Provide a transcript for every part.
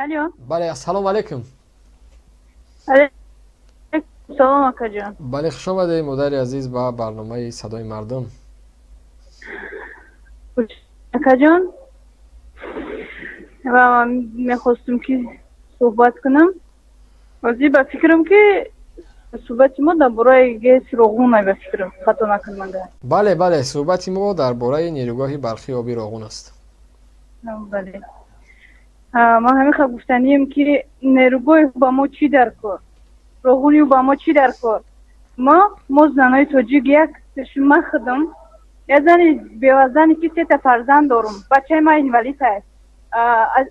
Алло. Бале, ассалому алайкум. Алайкум салом, акаҷон. Бале, хуш омадед, модари азиз, ба барномаи «Садои мардум». Акаҷон, ва ман мехостум, ки суҳбат кунам. Ҳозир ба фикрам, ки суҳбати мо дар бораи ГЭС Роғун, ба фикрам, хато накунам агар. Бале, суҳбати мо дар бораи нерӯгоҳи барқии оби Роғун аст. Бале, ман ҳамин хел гуфтанием, ки нерӯгоҳи ба мо чӣ дар кор, Роғунию ба мо чӣ дар кор? Мо занои тоҷик, як ман худам як зани бевазане, ки сета фарзанд дорум, бачаи ман инвалид аст,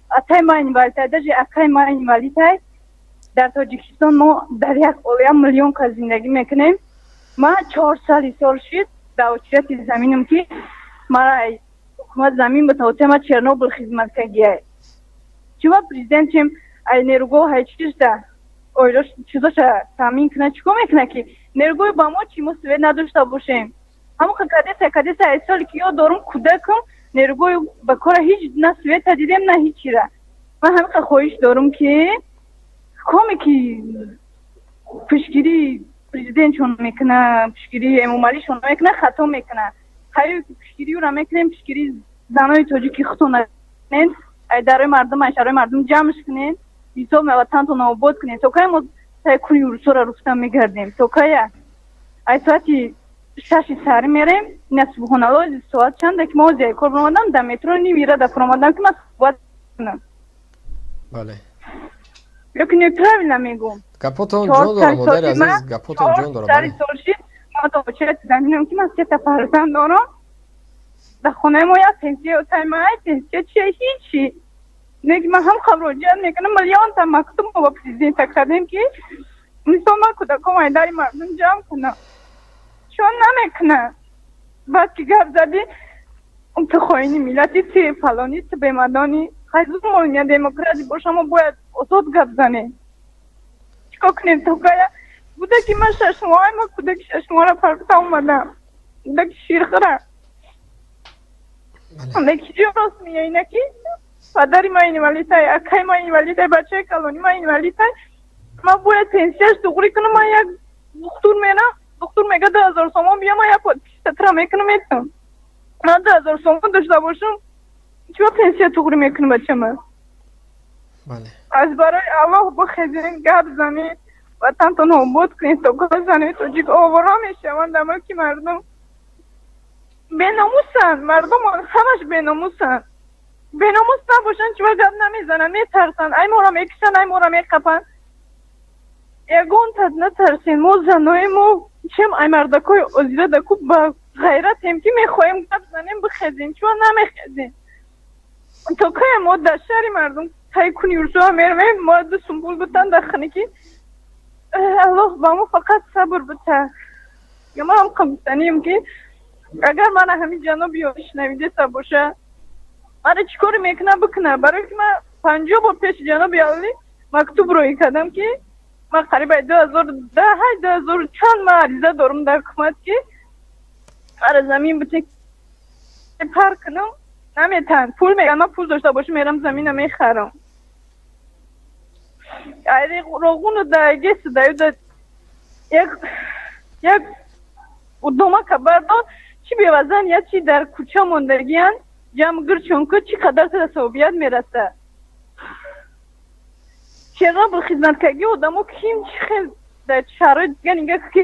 атай ман инвалид аст, даже акаи ман инвалид аст. Дар Тоҷикистон мо дар як оила миллион кас зиндагӣ мекунем. Ман 4 сали сол шид дар очереди заминам, ки мара ҳукумат замин битавоте. Ма Чернобыл хизмат кардагиай. Чима президент чем ай нерӯгоҳ ай чизда оилош чизоша таъмин кунад? Чӣ кор мекунад, ки нерӯгоҳи ба мо чӣ, мо свет надошта бошем? Ҳамон кадеса ай соли ки ёд дорум, кӯдакам, нерӯгоҳи ба кора ҳеҷ на света дидем, на ҳечира. Ман ҳамин хоҳиш дорум, ки коме ки пешгирии президентшон мекуна, пешгирии Эмомалишон мекуна, хато мекуна. Ҳаё ки пешгириюра мекунем, пешгирии занои тоҷики худтон кунед, ай дарои мардум, ай шарои мардум ҷамъш кунед, ҳисоб ватантон обод кунед. То кай мо саи куни урусора руфта мегардем? То кая? Ай соати 6-и саҳарӣ мерем, ина, субҳоналло, соат чанда ки мо ҳозир кор баромадам, дар метро нимира да фуромадам, ки ман суҳбат кунам. Ё ки неправильно мегӯм? Гапотон ҷон дорам, модари азиз, гапотон ҷон дорам. Сари сол шид ма то очереди заминам, ки ман сета фарзанд дорам. Дар хонаи мо як пенсия таймай, пенсия чия, ҳичи неки. Ман ҳам муроҷиат мекунам, миллионта мактуб мо ба президента кардем, ки мисол ман кӯдаком айдари мардум ҷамъ кунам, чон намекунад. Баъд ки гап задӣ, ту хоини миллати, ти фалонӣ, ту бемадонӣ. Хайзумоня демократи боша, мо бояд озод гап занем. Чикор кунем то кая? Кӯдаки ман 6 моҳа, ман кӯдаки 6 моҳара парта омадам, кӯдаки ширхӯра. Ки рост меоина, ки падари ман инвалидай, акаи ман инвалидай, бачаи калони ман инвалидай, ман бояд пенсияш дуғрӣ кунам. Ман як духтур мерам, духтур мега: 2000 сомон бия, ман як подписатра мекунам, метам. Ман 2000 сомон дошта бошам, чиба пенсия туғрӣ мекунам бачама? Аз барои Аллоҳ бихезен, гап занед, ватантон обод кунед. То занои тоҷик овора мешаванд дар мулки мардум? Беномусанд мардум, ҳамаш беномусанд. Беномус набошанд, чиба гап намезананд? Метарсанд, ай моро мекушанд, ай моро меқапанд. Ягонта натарсен. Мо занои мо чем ай мардакои озира даку ба ғайратем, ки мехоҳем гап занем. Бихезем, чиба намехезем? То кая мо дар шаҳри мардум тай куни урсуа меравем? Мо ду сумбул бутан дар ханики. Аллоҳ ба мо фақат сабр бута. Ма ҳам қабистанием, ки агар мана ҳамин ҷаноби шунавидеса боша, мана чӣ коре мекуна, бикуна, барое ки ман 50 бор пеши ҷаноби алӣ мактуб роӣ кардам, ки ман қарибаи 2010, ҳай, 2000 чанд ман ариза дорум дар ҳукумат, ки мара замин бите, пар кунам, наметаҳанд. Пул мегӯянд. Ман пул дошта бошам, мерам замина мехарам. Роғуну да гесу даюда як домака бардор, чӣ бевазан, я чи дар кӯча мондагиян, ҷамъ гирчон ку, чӣ қадар савобият мераса. Чернобыл хизматкарги одамо ким чӣ хел дар шароит дигар нига ки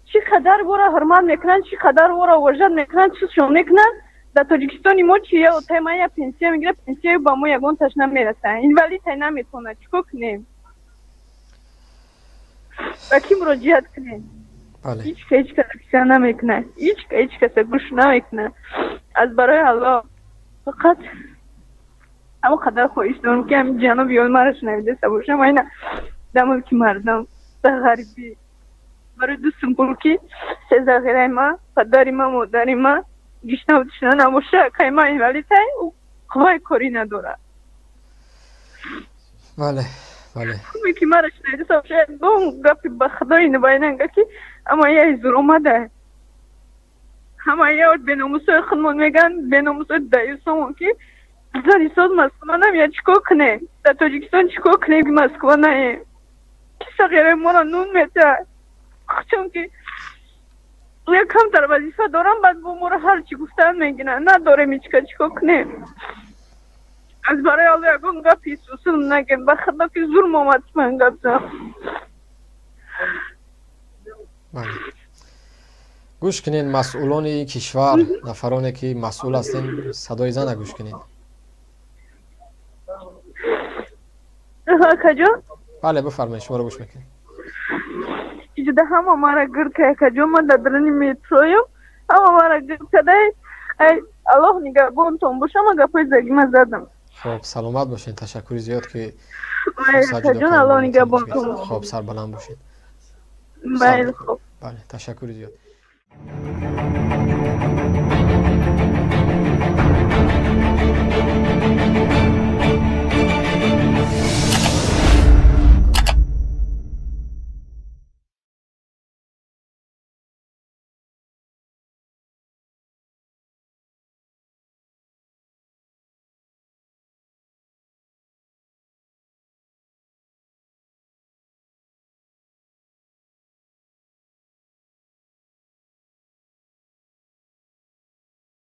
чӣ қадар вора ҳурмат мекунанд, чӣ қадар вора уважать мекунанд, чизшон мекунанд. Дар Тоҷикистони мо чи? Я отаи ман я пенсия мегирад, пенсияю ба мо ягонташ намераса, инвалидтай наметавонад. Чӣ кор кунем? Ба кӣ муроҷиат кунем? Ҳеч ка ҳеч каса писа намекунад, ҳеч ка ҳеч каса гӯш намекунад. Аз барои Аллоҳ фақат ҳамон қадар хоҳиш дорам, ки ҳамин ҷаноби ёл мара шунавидаста бошам. Айна дар мулки мардум, дар ғарибӣ, барои ду сумпул, ки се зағираи ма, падари ма, модари ма гишнаву тишна набоша, акаи ма инвалидтай, ӯ қувваи корӣ надорад. бале бале Ки мара шунавидаста боша, гапи ба худои нубайнанга, ки ама яй зур омада, ҳама я беномусои худмон мегӯянд, беномусои даюсомон, ки Зани соз Москва намеяд, чӣ кор кунем? Дар Тоҷикистон чӣ кор кунем, ки Москва наем? Ки сағираи моро нун метаҳад? Чунки як камтар вазифа дорам, баъд бо моро ҳар чӣ гуфтан мегиранд. Надорем ҳечка, чӣ кор кунем? Аз барои Алло, ягон гапи сусун нагем. Ба худо, ки зулм омад, ман гап зам. Бале, гӯш кунед, масъулони кишвар, нафароне ки масъул ҳастен, садои зана гӯш кунед. Акаҷон. Бале, бифармоед, шуморо гӯш мекунем. Иҷода ҳама мара гирд ка, акаҷон, ман дар даруни метроям, ҳама мара гирд кадай. Ай, Аллоҳ нигаҳбонтон боша, ман гапҳои загима задам. Хоб, саломат бошед, ташаккури зиёд, ки акаҷон, Аллоҳ нигаҳбонтон. Хоб, сарбаланд бошед. Бале, хоб. Бале, ташаккури зиёд.